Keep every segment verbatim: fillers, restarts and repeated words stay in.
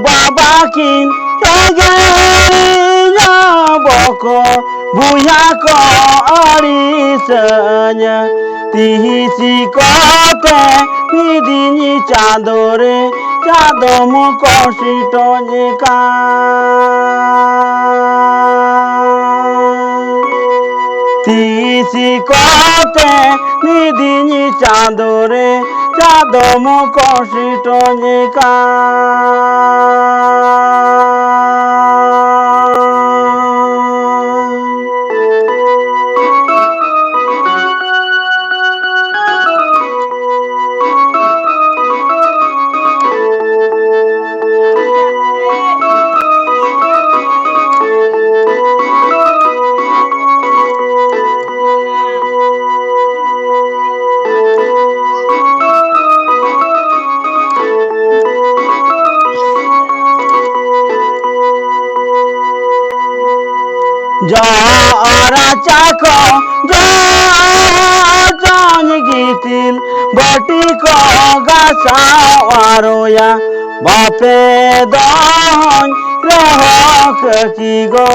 ᱵᱟᱵᱟ ᱠᱤᱱ ᱮᱜᱮᱨᱤᱧᱟ, ᱵᱚᱠᱚ ᱵᱚᱭᱦᱟ ᱠᱚ ᱟᱹᱲᱤᱥᱟᱹᱧᱟ᱾ ᱛᱤᱥᱤ ᱠᱚᱛᱮ ᱢᱤᱫᱤᱧ ᱪᱟᱸᱫᱳ ᱨᱮ ᱪᱟᱸᱫᱚᱢ ᱠᱚᱥᱴᱚᱧ ᱠᱟᱱ᱾ ᱛᱤᱥᱤ ᱠᱚᱛᱮ ᱢᱤᱫᱤᱧ ᱪᱟᱸᱫᱳ ᱨᱮ ᱪᱟᱸᱫᱚᱢ ᱠᱚᱥᱴᱚᱧ ᱠᱟᱱ᱾ ᱡᱚ ᱨᱟᱪᱟ ᱠᱚ ᱡᱚ ᱡᱚᱧ ᱜᱤᱛᱤᱞ ᱵᱟᱹᱴᱤ ᱠᱚ ᱜᱟᱥᱟᱣ ᱟᱨᱚᱭᱟ᱾ ᱵᱟᱯᱮ ᱫᱚᱦᱚᱧ ᱨᱮᱦᱚᱸ ᱠᱟᱹᱠᱤ ᱜᱚ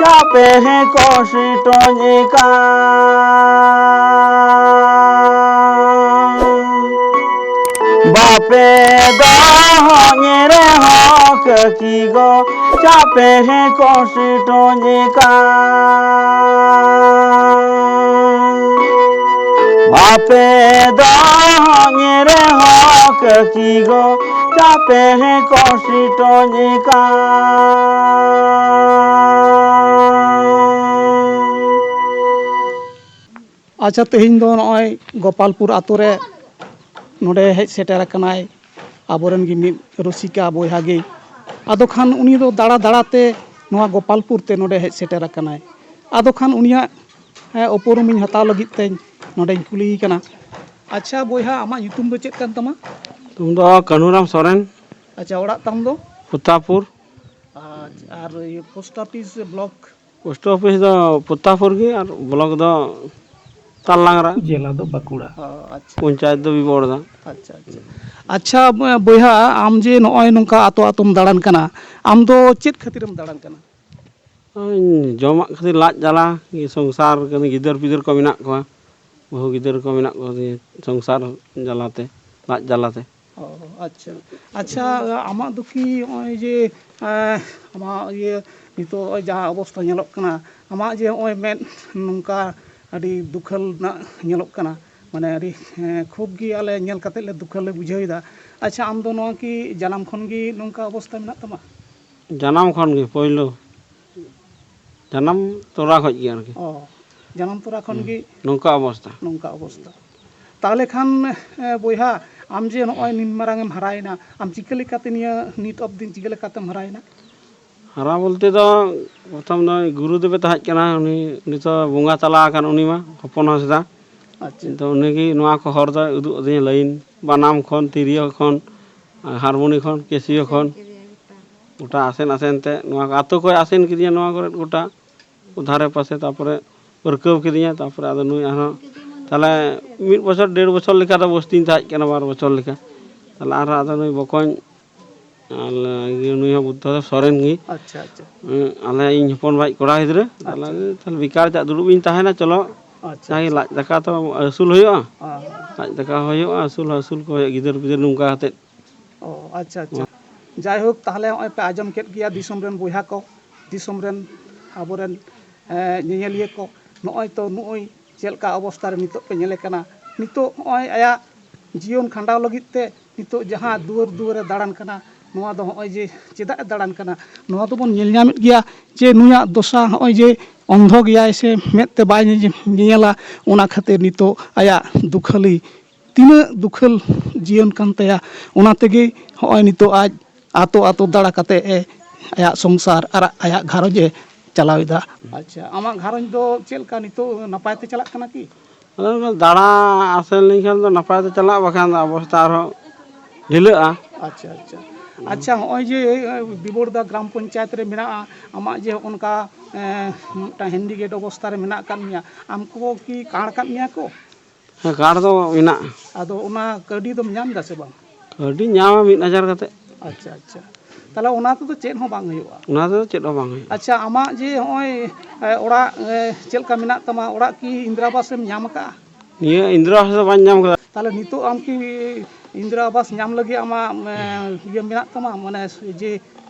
ᱪᱟᱯᱮ ᱦᱮᱸ ᱠᱚᱥᱴᱚᱧ ᱠᱟᱱ᱾ ᱵᱟᱯᱮ ᱫᱚᱦᱚᱧ ᱨᱮᱦᱚᱸ ᱠᱟᱹᱠᱤ ᱜᱚ ᱪᱟᱯᱮ ᱦᱮᱸ ᱠᱚᱥᱴᱚᱧ ᱠᱟᱱ᱾ ᱵᱟᱯᱮ ᱫᱚᱦᱚᱧ ᱨᱮᱦᱚᱸ ᱠᱟᱹᱠᱤ ᱜᱚ ᱪᱟᱯᱮ ᱦᱮᱸ ᱠᱚᱥᱴᱚᱧ ᱠᱟᱱ᱾ ᱟᱪᱪᱷᱟ, ᱛᱮᱦᱮᱧ ᱫᱚ ᱱᱚᱜᱼᱚᱭ ᱜᱳᱯᱟᱞᱯᱩᱨ ᱟᱛᱳ ᱨᱮ ᱱᱚᱰᱮ ᱦᱮᱡ ᱥᱮᱴᱮᱨ ᱟᱠᱟᱱᱟᱭ ᱟᱵᱚᱨᱮᱱ ᱜᱮ ᱢᱤᱫ ᱨᱩᱥᱤᱠᱟ ᱵᱚᱭᱦᱟ ᱜᱮ᱾ ᱟᱫᱚ ᱠᱷᱟᱱ ᱩᱱᱤ ᱫᱚ ᱫᱟᱬᱟ ᱫᱟᱬᱟ ᱛᱮ ᱱᱚᱣᱟ ᱜᱳᱯᱟᱞᱯᱩᱨ ᱛᱮ ᱱᱚᱰᱮ ᱦᱮᱡ ᱥᱮᱴᱮᱨ ᱟᱠᱟᱱᱟᱭ᱾ ᱟᱫᱚ ᱠᱷᱟᱱ ᱩᱱᱤᱭᱟᱜ, ᱦᱮᱸ, ᱩᱯᱨᱩᱢᱤᱧ ᱦᱟᱛᱟᱣ ᱞᱟᱹᱜᱤᱫ ᱛᱮᱧ ᱱᱚᱰᱮᱧ ᱠᱩᱞᱤᱭᱮ ᱠᱟᱱᱟ᱾ ᱟᱪᱪᱷᱟ ᱵᱚᱭᱦᱟ, ᱟᱢᱟᱜ ᱧᱩᱛᱩᱢ ᱫᱚ ᱪᱮᱫ ᱠᱟᱱ ᱛᱟᱢᱟ? ᱧᱩᱛᱩᱢ ᱫᱚ ᱠᱟᱹᱱᱦᱩᱨᱟᱢ ᱥᱚᱨᱮᱱ᱾ ᱟᱪᱪᱷᱟ, ᱚᱲᱟᱜ ᱛᱟᱢ ᱫᱚ? ᱯᱚᱛᱟᱯᱩᱨ᱾ ᱟᱪᱪᱷᱟ, ᱟᱨ ᱤᱭᱟᱹ post office block? Post office ᱫᱚ ᱯᱚᱛᱟᱯᱩᱨ ᱜᱮ ᱟᱨ ᱵᱞᱚᱠ ᱫᱚ ᱛᱟᱞᱞᱟᱝᱨᱟ᱾ ᱡᱮᱞᱟ ᱫᱚ ᱵᱟᱸᱠᱩᱲᱟ᱾ ᱚ, ᱟᱪᱪᱷᱟ᱾ ᱯᱚᱧᱪᱟᱭᱮᱛ ᱫᱚ ᱵᱤᱵᱚᱨᱫᱟ᱾ ᱟᱪᱪᱷᱟ, ᱟᱪᱪᱷᱟ᱾ ᱟᱪᱪᱷᱟ, ᱵᱚᱭᱦᱟ, ᱟᱢ ᱡᱮ ᱱᱚᱜᱼᱚᱭ ᱱᱚᱝᱠᱟ ᱟᱛᱳ ᱟᱛᱳᱢ ᱫᱟᱬᱟᱱ ᱠᱟᱱᱟ, ᱟᱢ ᱫᱚ ᱪᱮᱫ ᱠᱷᱟᱹᱛᱤᱨᱮᱢ ᱫᱟᱬᱟᱱ ᱠᱟᱱᱟ? ᱳᱭ, ᱡᱚᱢᱟᱜ ᱠᱷᱟᱹᱛᱤᱨ ᱞᱟᱡ ᱡᱟᱞᱟ, ᱥᱚᱝᱥᱟᱨ, ᱜᱤᱫᱟᱹᱨ ᱯᱤᱫᱟᱹᱨ ᱠᱚ ᱢᱮᱱᱟᱜ ᱠᱚᱣᱟ, ᱵᱟᱹᱦᱩ ᱜᱤᱫᱟᱹᱨ ᱠᱚ ᱢᱮᱱᱟᱜ ᱠᱚᱣᱟ, ᱥᱚᱝᱥᱟᱨ ᱡᱟᱞᱟᱛᱮ, ᱞᱟᱡ ᱡᱟᱞᱟᱛᱮ᱾ ᱚ, ᱟᱪᱪᱷᱟ᱾ ᱟᱪᱪᱷᱟ, ᱟᱢᱟᱜ ᱫᱚ ᱠᱤ ᱱᱚᱜᱼᱚᱭ ᱡᱮ, ᱮᱸ, ᱟᱢᱟᱜ ᱤᱭᱟᱹ ᱱᱤᱛᱚᱜ ᱱᱚᱜᱼᱚᱭ ᱡᱟᱦᱟᱸ ᱚᱵᱚᱥᱛᱷᱟ ᱧᱮᱞᱚᱜ ᱠᱟᱱᱟ, ᱟᱢᱟᱜ ᱡᱮ ᱱᱚᱜᱼᱚᱭ ᱢᱮᱫ ᱱᱚᱝᱠᱟ ᱟᱹᱰᱤ ᱫᱩᱠᱷᱟᱹᱞ ᱨᱮᱱᱟᱜ ᱧᱮᱞᱚᱜ ᱠᱟᱱᱟ, ᱢᱟᱱᱮ ᱟᱹᱰᱤ, ᱮᱸ, ᱠᱷᱩᱵ ᱜᱮ ᱟᱞᱮ ᱧᱮᱞ ᱠᱟᱛᱮᱫ ᱞᱮ ᱫᱩᱠᱷᱟᱹᱞ ᱞᱮ ᱵᱩᱡᱷᱟᱹᱣ ᱮᱫᱟ᱾ ᱟᱪᱪᱷᱟ, ᱟᱢ ᱫᱚ ᱱᱚᱣᱟ ᱠᱤ ᱡᱟᱱᱟᱢ ᱠᱷᱚᱱ ᱜᱮ ᱱᱚᱝᱠᱟ ᱚᱵᱚᱥᱛᱷᱟ ᱢᱮᱱᱟᱜ ᱛᱟᱢᱟ? ᱡᱟᱱᱟᱢ ᱠᱷᱚᱱ ᱜᱮ ᱯᱳᱭᱞᱳ, ᱡᱟᱱᱟᱢ ᱛᱚᱨᱟ ᱠᱷᱚᱱ ᱜᱮ ᱟᱨᱠᱤ᱾ ᱚ, ᱡᱟᱱᱟᱢ ᱛᱚᱨᱟ ᱠᱷᱚᱱ ᱦᱩᱸ᱾ ᱜᱮ ᱱᱚᱝᱠᱟ ᱚᱵᱚᱥᱛᱷᱟ᱾ ᱱᱚᱝᱠᱟ ᱚᱵᱚᱥᱛᱷᱟ᱾ ᱛᱟᱦᱚᱞᱮ ᱠᱷᱟᱱ, ᱮ, ᱵᱚᱭᱦᱟ, ᱟᱢ ᱡᱮ ᱱᱚᱜᱼᱚᱭ ᱱᱤᱱ ᱢᱟᱨᱟᱝ ᱮᱢ ᱦᱟᱨᱟᱭᱮᱱᱟ, ᱟᱢ ᱪᱤᱠᱟᱹ ᱞᱮᱠᱟᱛᱮ ᱱᱤᱭᱟᱹ ᱱᱤᱛ ᱚᱵᱫᱤᱱ ᱪᱤᱠᱟᱹ ᱞᱮᱠᱟᱛᱮᱢ ᱦᱟᱨᱟᱭᱮᱱᱟ? ᱦᱟᱨᱟ ᱵᱚᱞᱛᱮ ᱫᱚ ᱯᱨᱚᱛᱷᱚᱢ ᱫᱚ ᱜᱩᱨᱩ ᱫᱮᱵᱮ ᱛᱟᱦᱮᱸ ᱠᱟᱱᱟ, ᱩᱱᱤ, ᱩᱱᱤ ᱛᱚ ᱵᱚᱸᱜᱟ ᱛᱟᱞᱟ ᱟᱠᱟᱱ, ᱩᱱᱤ ᱢᱟ ᱦᱚᱯᱚᱱ ᱦᱟᱸᱥᱫᱟ᱾ ᱟᱪᱪᱷᱟ᱾ ᱛᱚ ᱩᱱᱤᱜᱮ ᱱᱚᱣᱟ ᱠᱚ ᱦᱚᱨ ᱫᱚᱭ ᱩᱫᱩᱜ ᱟᱹᱫᱤᱧᱟ, ᱞᱟᱭᱤᱱ, ᱵᱟᱱᱟᱢ ᱠᱷᱚᱱ, ᱛᱤᱨᱭᱳ ᱠᱷᱚᱱ, ᱦᱟᱨᱢᱳᱱᱤ ᱠᱷᱚᱱ, ᱠᱮᱥᱤᱭᱳ ᱠᱷᱚᱱ, ᱜᱚᱴᱟ ᱟᱥᱮᱱ ᱟᱥᱮᱱ ᱛᱮ ᱱᱚᱣᱟ ᱠᱚ ᱟᱛᱳ ᱠᱚᱭ ᱟᱥᱮᱱ ᱠᱤᱫᱤᱧᱟ, ᱱᱚᱣᱟ ᱠᱚᱨᱮ ᱜᱚᱴᱟ ᱫᱷᱟᱨᱮ ᱯᱟᱥᱮ, ᱛᱟᱨᱯᱚᱨᱮ ᱯᱟᱹᱨᱠᱟᱹᱣ ᱠᱤᱫᱤᱧᱟ᱾ ᱛᱟᱨᱯᱚᱨᱮ ᱟᱫᱚ ᱱᱩᱭ ᱟᱨᱦᱚᱸ ᱛᱟᱦᱞᱮ ᱢᱤᱫ ᱵᱚᱪᱷᱚᱨ, ᱰᱮᱲ ᱵᱚᱪᱷᱚᱨ ᱞᱮᱠᱟ ᱫᱚ ᱵᱚᱥᱛᱤᱧ ᱛᱟᱦᱮᱸ ᱠᱟᱱᱟ, ᱵᱟᱨ ᱵᱚᱪᱷᱚᱨ ᱞᱮᱠᱟ᱾ ᱛᱟᱦᱞᱮ ᱟᱨᱦᱚᱸ ᱟᱫᱚ ᱱᱩᱭ ᱵᱚᱠᱚᱧ, ᱟᱨ ᱱᱩᱭ ᱦᱚᱸ ᱵᱩᱫᱽᱫᱷᱚ ᱫᱮᱵ ᱥᱚᱨᱮᱱ ᱜᱮ᱾ ᱟᱪᱪᱷᱟ, ᱟᱪᱪᱷᱟ᱾ ᱦᱮᱸ, ᱟᱞᱮ ᱤᱧ ᱦᱚᱯᱚᱱ ᱵᱷᱟᱭ ᱠᱚᱲᱟ ᱜᱤᱫᱽᱨᱟᱹ᱾ ᱟᱪᱪᱷᱟ᱾ ᱛᱟᱦᱞᱮ, ᱛᱟᱦᱞᱮ ᱵᱮᱠᱟᱨ ᱪᱮᱫᱟᱜ ᱫᱩᱲᱩᱵ ᱤᱧ ᱛᱟᱦᱮᱱᱟ, ᱪᱚᱞᱚ, ᱟᱪᱪᱷᱟ, ᱡᱟᱜᱮ ᱟᱪᱪᱷᱟ᱾ ᱞᱟᱡ ᱫᱟᱠᱟ ᱛᱚ ᱟᱹᱥᱩᱞ ᱦᱩᱭᱩᱜᱼᱟ᱾ ᱦᱮᱸ᱾ ᱞᱟᱡ ᱫᱟᱠᱟ ᱦᱩᱭᱩᱜᱼᱟ, ᱟᱹᱥᱩᱞ ᱦᱚᱸ ᱟᱹᱥᱩᱞ ᱠᱚ ᱦᱩᱭᱩᱜᱼᱟ, ᱜᱤᱫᱟᱹᱨ ᱯᱤᱫᱟᱹᱨ ᱱᱚᱝᱠᱟ ᱠᱟᱛᱮᱫ᱾ ᱚ, ᱟᱪᱪᱷᱟ, ᱟᱪᱪᱷᱟ᱾ ᱡᱟᱭᱦᱳᱠ, ᱛᱟᱦᱞᱮ ᱱᱚᱜᱼᱚᱭ ᱯᱮ ᱟᱸᱡᱚᱢ ᱠᱮᱫ ᱜᱮᱭᱟ, ᱫᱤᱥᱚᱢ ᱨᱮᱱ ᱵᱚᱭᱦᱟ ᱠᱚ, ᱫᱤᱥᱚᱢ ᱨᱮᱱ ᱟᱵᱚᱨᱮᱱ, ᱮ, ᱧᱮᱧᱮᱞᱤᱭᱟᱹ ᱠᱚ, ᱱᱚᱜᱼᱚᱭ ᱛᱚ ᱱᱩᱜᱼᱩᱭ ᱪᱮᱫ ᱞᱮᱠᱟ ᱚᱵᱚᱥᱛᱷᱟ ᱨᱮ ᱱᱤᱛᱚᱜ ᱯᱮ ᱧᱮᱞᱮ ᱠᱟᱱᱟ᱾ ᱱᱤᱛᱚᱜ ᱱᱚᱜᱼᱚᱭ ᱟᱭᱟᱜ ᱡᱤᱭᱚᱱ ᱠᱷᱟᱸᱰᱟᱣ ᱞᱟᱹᱜᱤᱫ ᱛᱮ ᱱᱤᱛᱚᱜ ᱡᱟᱦᱟᱸ ᱫᱩᱣᱟᱹᱨ ᱫᱩᱣᱟᱹᱨᱮ ᱫᱟᱬᱟᱱ ᱠᱟᱱᱟ, ᱱᱚᱣᱟ ᱫᱚ ᱱᱚᱜᱼᱚᱭ ᱡᱮ ᱪᱮᱫᱟᱜ ᱮ ᱫᱟᱬᱟᱱ ᱠᱟᱱᱟ, ᱱᱚᱣᱟ ᱫᱚᱵᱚᱱ ᱧᱮᱞ ᱧᱟᱢᱮᱫ ᱜᱮᱭᱟ ᱡᱮ ᱱᱩᱭᱟᱜ ᱫᱚᱥᱟ ᱱᱚᱜᱼᱚᱭ ᱡᱮ ᱚᱱᱫᱷᱚ ᱜᱮᱭᱟᱭ ᱥᱮ ᱢᱮᱫ ᱛᱮ ᱵᱟᱭ ᱧᱮ-, ᱧᱮᱧᱮᱞᱟ, ᱚᱱᱟ ᱠᱷᱟᱹᱛᱤᱨ ᱱᱤᱛᱚᱜ ᱟᱭᱟᱜ ᱫᱩᱠᱷᱟᱹᱞᱤ ᱛᱤᱱᱟᱹᱜ ᱫᱩᱠᱷᱟᱹᱞ ᱡᱤᱭᱚᱱ ᱠᱟᱱ ᱛᱟᱭᱟ, ᱚᱱᱟ ᱛᱮᱜᱮ ᱦᱚᱸᱜᱼᱚᱭ ᱱᱤᱛᱚᱜ ᱟᱡ ᱟᱛᱳ ᱟᱛᱳ ᱫᱟᱬᱟ ᱠᱟᱛᱮ ᱮ ᱟᱭᱟᱜ ᱥᱚᱝᱥᱟᱨ ᱟᱨ ᱟᱭᱟᱜ ᱜᱷᱟᱨᱚᱸᱡᱽ ᱮ ᱪᱟᱞᱟᱣ ᱮᱫᱟ᱾ ᱟᱪᱪᱷᱟ, ᱟᱢᱟᱜ ᱜᱷᱟᱨᱚᱸᱡᱽ ᱫᱚ ᱪᱮᱫ ᱞᱮᱠᱟ ᱱᱤᱛᱚᱜ ᱱᱟᱯᱟᱭ ᱛᱮ ᱪᱟᱞᱟᱜ ᱠᱟᱱᱟ ᱠᱤ? ᱟᱫᱚ ᱚᱱᱟ ᱫᱟᱬᱟ ᱟᱥᱮᱱ ᱞᱮᱱᱠᱷᱟᱱ ᱫᱚ ᱱᱟᱯᱟᱭ ᱛᱮ ᱪᱟᱞᱟᱜᱼᱟ, ᱵᱟᱠᱷᱟᱱ ᱫᱚ ᱚᱵᱚᱥᱛᱟ ᱟᱨᱦᱚᱸ ᱰᱷᱤᱞᱟᱹᱜᱼᱟ᱾ ᱟᱪᱪᱷᱟ, ᱟᱪᱪᱷᱟ᱾ ᱟᱪᱪᱷᱟ, ᱦᱚᱸᱜᱼᱚᱭ ᱡᱮ ᱵᱤᱵᱚᱨᱫᱟ ᱜᱨᱟᱢ ᱯᱚᱧᱪᱟᱭᱮᱛ ᱨᱮ ᱢᱮᱱᱟᱜᱼᱟ, ᱟᱢᱟᱜ ᱡᱮ ᱦᱚᱸᱜᱼᱚ ᱱᱚᱝᱠᱟ ᱮᱸ, ᱢᱤᱫᱴᱟᱝ ᱦᱮᱱᱰᱤᱠᱮᱯ ᱚᱵᱚᱥᱛᱟ ᱨᱮ ᱢᱮᱱᱟᱜ ᱟᱠᱟᱫ ᱢᱮᱭᱟ, ᱟᱢ ᱠᱚ ᱠᱤ ᱠᱟᱬ ᱟᱠᱟᱫ ᱢᱮᱭᱟ ᱠᱚ? ᱦᱮᱸ, ᱠᱟᱬ ᱫᱚ ᱢᱮᱱᱟᱜᱼᱟ᱾ ᱟᱫᱚ ᱚᱱᱟ ᱠᱟᱹᱣᱰᱤ ᱫᱚᱢ ᱧᱟᱢ ᱮᱫᱟ ᱥᱮ ᱵᱟᱝ? ᱠᱟᱹᱣᱰᱤ ᱧᱟᱢᱟ ᱢᱤᱫ ᱦᱟᱡᱟᱨ ᱠᱟᱛᱮ᱾ ᱟᱪᱪᱷᱟ, ᱟᱪᱪᱷᱟ᱾ ᱛᱟᱦᱚᱞᱮ ᱚᱱᱟ ᱛᱮᱫᱚ ᱪᱮᱫ ᱦᱚᱸ ᱵᱟᱝ ᱦᱩᱭᱩᱜᱼᱟ? ᱚᱱᱟ ᱛᱮᱫᱚ ᱪᱮᱫ ᱦᱚᱸ ᱵᱟᱝ ᱦᱩᱭᱩᱜᱼᱟ᱾ ᱟᱪᱪᱷᱟ, ᱟᱢᱟᱜ ᱡᱮ ᱦᱚᱸᱜᱼᱚᱭ, ᱮ, ᱚᱲᱟᱜ, ᱮ, ᱪᱮᱫ ᱞᱮᱠᱟ ᱢᱮᱱᱟᱜ ᱛᱟᱢᱟ, ᱚᱲᱟᱜ ᱠᱤ ᱤᱱᱫᱨᱟ ᱟᱵᱟᱥ ᱮᱢ ᱧᱟᱢ ᱟᱠᱟᱫᱼᱟ? ᱱᱤᱭᱟᱹ ᱤᱱᱫᱨᱟ ᱟᱵᱟᱥ ᱫᱚ ᱵᱟᱹᱧ ᱧᱟᱢ ᱠᱟᱫᱟ᱾ ᱛᱟᱦᱚᱞᱮ ᱱᱤᱛᱚᱜ ᱟᱢ ᱠᱤ ᱤᱱᱫᱨᱟ ᱟᱵᱟᱥ ᱧᱟᱢ ᱞᱟᱹᱜᱤᱫ ᱟᱢᱟᱜ, ᱮ, ᱤᱭᱟᱹ ᱢᱮᱱᱟᱜ ᱛᱟᱢᱟ, ᱢᱟᱱᱮ ᱡᱮ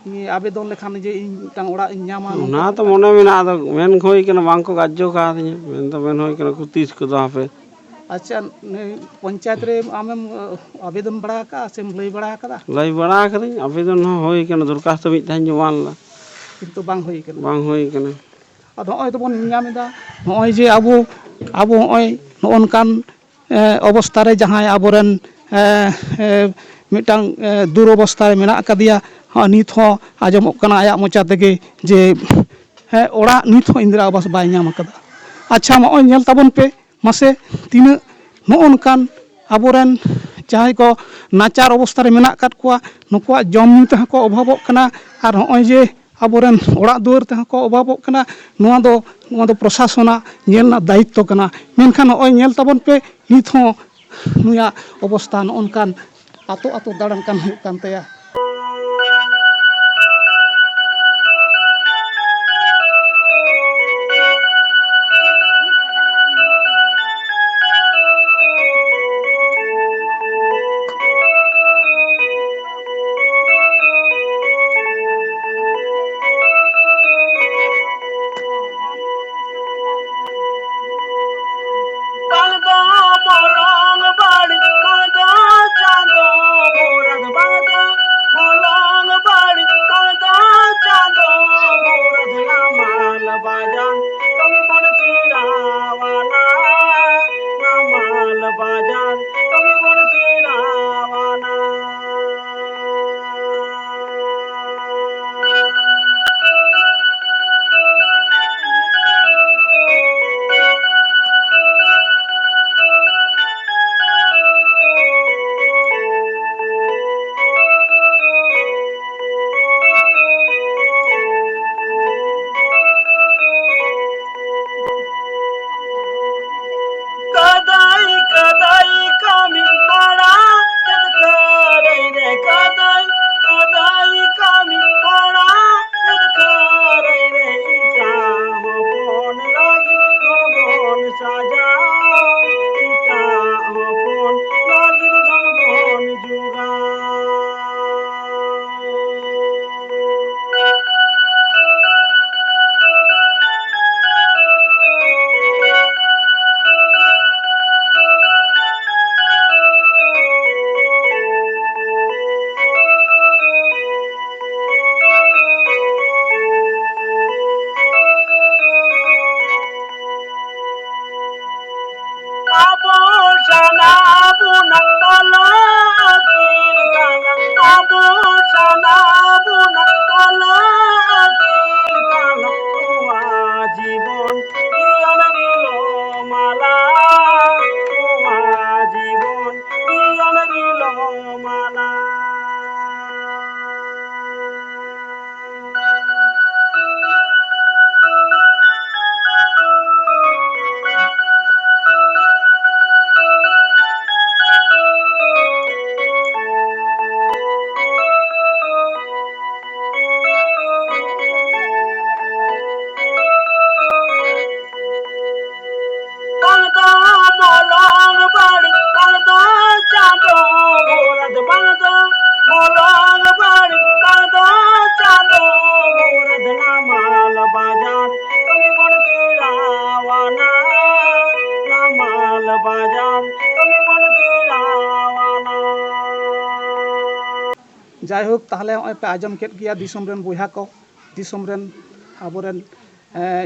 ᱟᱵᱮᱫᱚᱱ ᱞᱮᱠᱷᱟᱱ ᱡᱮ ᱤᱧ ᱢᱤᱫᱴᱟᱝ ᱚᱲᱟᱜ ᱤᱧ ᱧᱟᱢᱟ, ᱱᱚᱝᱠᱟ? ᱚᱱᱟ ᱛᱚ ᱢᱚᱱᱮ ᱢᱮᱱᱟᱜᱼᱟ, ᱟᱫᱚ ᱢᱮᱱ ᱦᱩᱭ ᱠᱟᱱᱟ, ᱵᱟᱝ ᱠᱚ ᱜᱟᱡᱽᱡᱚ ᱠᱟᱣᱫᱤᱧᱟ, ᱢᱮᱱ ᱫᱚ ᱢᱮᱱ ᱦᱩᱭ ᱠᱟᱱᱟ, ᱠᱚ ᱛᱤᱥ ᱠᱚᱫᱚ ᱦᱟᱯᱮ᱾ ᱟᱪᱪᱷᱟ, ᱱᱩᱭ ᱯᱚᱧᱪᱟᱭᱮᱛ ᱨᱮ ᱟᱢᱮᱢ, ᱮ, ᱟᱵᱮᱫᱚᱱ ᱵᱟᱲᱟ ᱟᱠᱟᱫᱼᱟ ᱥᱮᱢ ᱞᱟᱹᱭ ᱵᱟᱲᱟ ᱟᱠᱟᱫᱟ? ᱞᱟᱹᱭ ᱵᱟᱲᱟ ᱟᱠᱟᱫᱟᱹᱧ, ᱟᱵᱮᱫᱚᱱ ᱦᱚᱸ ᱦᱩᱭ ᱠᱟᱱᱟ, ᱫᱚᱨᱠᱷᱟᱥᱛᱚ ᱢᱤᱫ ᱫᱷᱟᱣ ᱡᱚᱢᱟ ᱞᱮᱫᱟ᱾ ᱠᱤᱱᱛᱩ ᱵᱟᱝ ᱦᱩᱭ ᱠᱟᱱᱟ᱾ ᱵᱟᱝ ᱦᱩᱭ ᱠᱟᱱᱟ᱾ ᱟᱫᱚ ᱱᱚᱜᱼᱚᱭ ᱫᱚᱵᱚᱱ ᱧᱮᱞ ᱧᱟᱢ ᱮᱫᱟ, ᱱᱚᱜᱼᱚᱭ ᱡᱮ ᱟᱵᱚ, ᱟᱵᱚ ᱱᱚᱜᱼᱚᱭ ᱱᱚᱜᱼᱚ ᱱᱚᱝᱠᱟᱱ, ᱮ, ᱚᱵᱚᱥᱛᱷᱟ ᱨᱮ ᱡᱟᱦᱟᱸᱭ ᱟᱵᱚᱨᱮᱱ, ᱮ, ᱮ, ᱢᱤᱫᱴᱟᱝ, ᱮ, ᱫᱩᱨᱚᱵᱚᱥᱛᱷᱟ ᱨᱮ ᱢᱮᱱᱟᱜ ᱟᱠᱟᱫᱮᱭᱟ, ᱦᱚᱸ, ᱱᱤᱛ ᱦᱚᱸ ᱟᱸᱡᱚᱢᱚᱜ ᱠᱟᱱᱟ ᱟᱭᱟᱜ ᱢᱚᱪᱟ ᱛᱮᱜᱮ ᱡᱮ, ᱦᱮᱸ, ᱚᱲᱟᱜ ᱱᱤᱛ ᱦᱚᱸ ᱤᱱᱫᱤᱨᱟ ᱟᱵᱟᱥ ᱵᱟᱭ ᱧᱟᱢ ᱟᱠᱟᱫᱟ᱾ ᱟᱪᱪᱷᱟ, ᱱᱚᱜᱼᱚᱭ ᱧᱮᱞ ᱛᱟᱵᱚᱱ ᱯᱮ, ᱢᱟᱥᱮ ᱛᱤᱱᱟᱹᱜ ᱱᱚᱜᱼᱚ ᱱᱚᱝᱠᱟᱱ ᱟᱵᱚᱨᱮᱱ ᱡᱟᱦᱟᱸᱭ ᱠᱚ ᱱᱟᱪᱟᱨ ᱚᱵᱚᱥᱛᱷᱟ ᱨᱮ ᱢᱮᱱᱟᱜ ᱟᱠᱟᱫ ᱠᱚᱣᱟ, ᱱᱩᱠᱩᱣᱟᱜ ᱡᱚᱢ ᱧᱩ ᱛᱮᱦᱚᱸ ᱠᱚ ᱚᱵᱷᱟᱵᱚᱜ ᱠᱟᱱᱟ᱾ ᱟᱨ ᱱᱚᱜᱼᱚᱭ ᱡᱮ ᱟᱵᱚᱨᱮᱱ ᱚᱲᱟᱜ ᱫᱩᱣᱟᱹᱨ ᱛᱮᱦᱚᱸ ᱠᱚ ᱚᱵᱷᱟᱵᱚᱜ ᱠᱟᱱᱟ, ᱱᱚᱣᱟ ᱫᱚ, ᱱᱚᱣᱟ ᱫᱚ ᱯᱨᱚᱥᱟᱥᱚᱱᱟᱜ ᱧᱮᱞ ᱨᱮᱱᱟᱜ ᱫᱟᱭᱤᱛᱛᱚ ᱠᱟᱱᱟ᱾ ᱢᱮᱱᱠᱷᱟᱱ ᱱᱚᱜᱼᱚᱭ ᱧᱮᱞ ᱛᱟᱵᱚᱱ ᱯᱮ, ᱱᱤᱛ ᱦᱚᱸ ᱱᱩᱭᱟᱜ ᱚᱵᱚᱥᱛᱷᱟ ᱱᱚᱜᱼᱚ ᱱᱚᱝᱠᱟᱱ ᱟᱛᱳ ᱟᱛᱳ ᱫᱟᱬᱟᱱ ᱠᱟᱱ ᱦᱩᱭᱩᱜ ᱠᱟᱱ ᱛᱟᱭᱟ᱾ ᱵᱟᱝ ᱫᱚ ᱢᱚᱞᱚᱝ ᱵᱟᱹᱲᱤᱡ, ᱵᱟᱝ ᱫᱚ ᱪᱟᱸᱫᱚ ᱢᱩᱨᱟᱹᱫ, ᱵᱟᱝ ᱫᱚ ᱡᱟᱭᱦᱳᱠ, ᱛᱟᱦᱚᱞᱮ ᱱᱚᱜᱼᱚᱭ ᱯᱮ ᱟᱸᱡᱚᱢ ᱠᱮᱫ ᱜᱮᱭᱟ, ᱫᱤᱥᱚᱢ ᱨᱮᱱ ᱵᱚᱭᱦᱟ ᱠᱚ, ᱫᱤᱥᱚᱢ ᱨᱮᱱ ᱟᱵᱚᱨᱮᱱ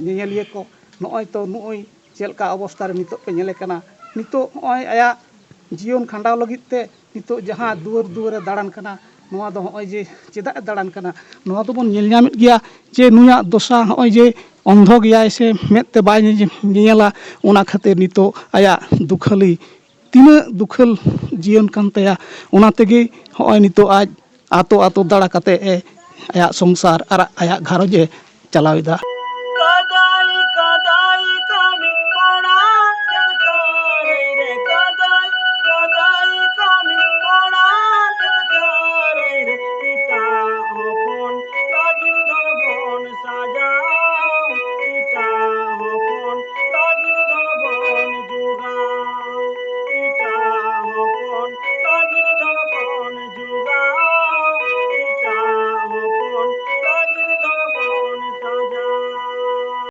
ᱧᱮᱧᱮᱞᱤᱭᱟᱹ ᱠᱚ, ᱱᱚᱜᱼᱚᱭ ᱛᱚ ᱱᱚᱜᱼᱚᱭ ᱪᱮᱫ ᱞᱮᱠᱟ ᱚᱵᱚᱥᱛᱟ ᱨᱮ ᱱᱤᱛᱚᱜ ᱯᱮ ᱧᱮᱞᱮ ᱠᱟᱱᱟ᱾ ᱱᱤᱛᱚᱜ ᱱᱚᱜᱼᱚᱭ ᱟᱭᱟᱜ ᱡᱤᱭᱚᱱ ᱠᱷᱟᱸᱰᱟᱣ ᱞᱟᱹᱜᱤᱫ ᱛᱮ ᱱᱤᱛᱚᱜ ᱡᱟᱦᱟᱸ ᱫᱩᱣᱟᱹᱨ ᱫᱩᱣᱟᱹᱨᱮ ᱫᱟᱬᱟᱱ ᱠᱟᱱᱟ, ᱱᱚᱣᱟ ᱫᱚ ᱱᱚᱜᱼᱚᱭ ᱡᱮ ᱪᱮᱫᱟᱜ ᱮ ᱫᱟᱬᱟᱱ ᱠᱟᱱᱟ, ᱱᱚᱣᱟ ᱫᱚᱵᱚᱱ ᱧᱮᱞ ᱧᱟᱢᱮᱫ ᱜᱮᱭᱟ ᱡᱮ ᱱᱩᱭᱟᱜ ᱫᱚᱥᱟ ᱱᱚᱜᱼᱚᱭ ᱡᱮ ᱚᱱᱫᱷᱚ ᱜᱮᱭᱟᱭ ᱥᱮ ᱢᱮᱫ ᱛᱮ ᱵᱟᱭ ᱧᱮ-, ᱧᱮᱧᱮᱞᱟ, ᱚᱱᱟ ᱠᱷᱟᱹᱛᱤᱨ ᱱᱤᱛᱚᱜ ᱟᱭᱟᱜ ᱫᱩᱠᱷᱟᱹᱞᱤ ᱛᱤᱱᱟᱹᱜ ᱫᱩᱠᱷᱟᱹᱞ ᱡᱤᱭᱚᱱ ᱠᱟᱱ ᱛᱟᱭᱟ᱾ ᱚᱱᱟ ᱛᱮᱜᱮ ᱱᱚᱜᱼᱚᱭ ᱱᱤᱛᱚᱜ ᱟᱡ ᱟᱛᱳ ᱟᱛᱳ ᱫᱟᱬᱟ ᱠᱟᱛᱮ ᱮ ᱟᱭᱟᱜ ᱥᱚᱝᱥᱟᱨ ᱟᱨ ᱟᱭᱟᱜ ᱜᱷᱟᱨᱚᱸᱡᱽ ᱮ ᱪᱟᱞᱟᱣ ᱮᱫᱟ᱾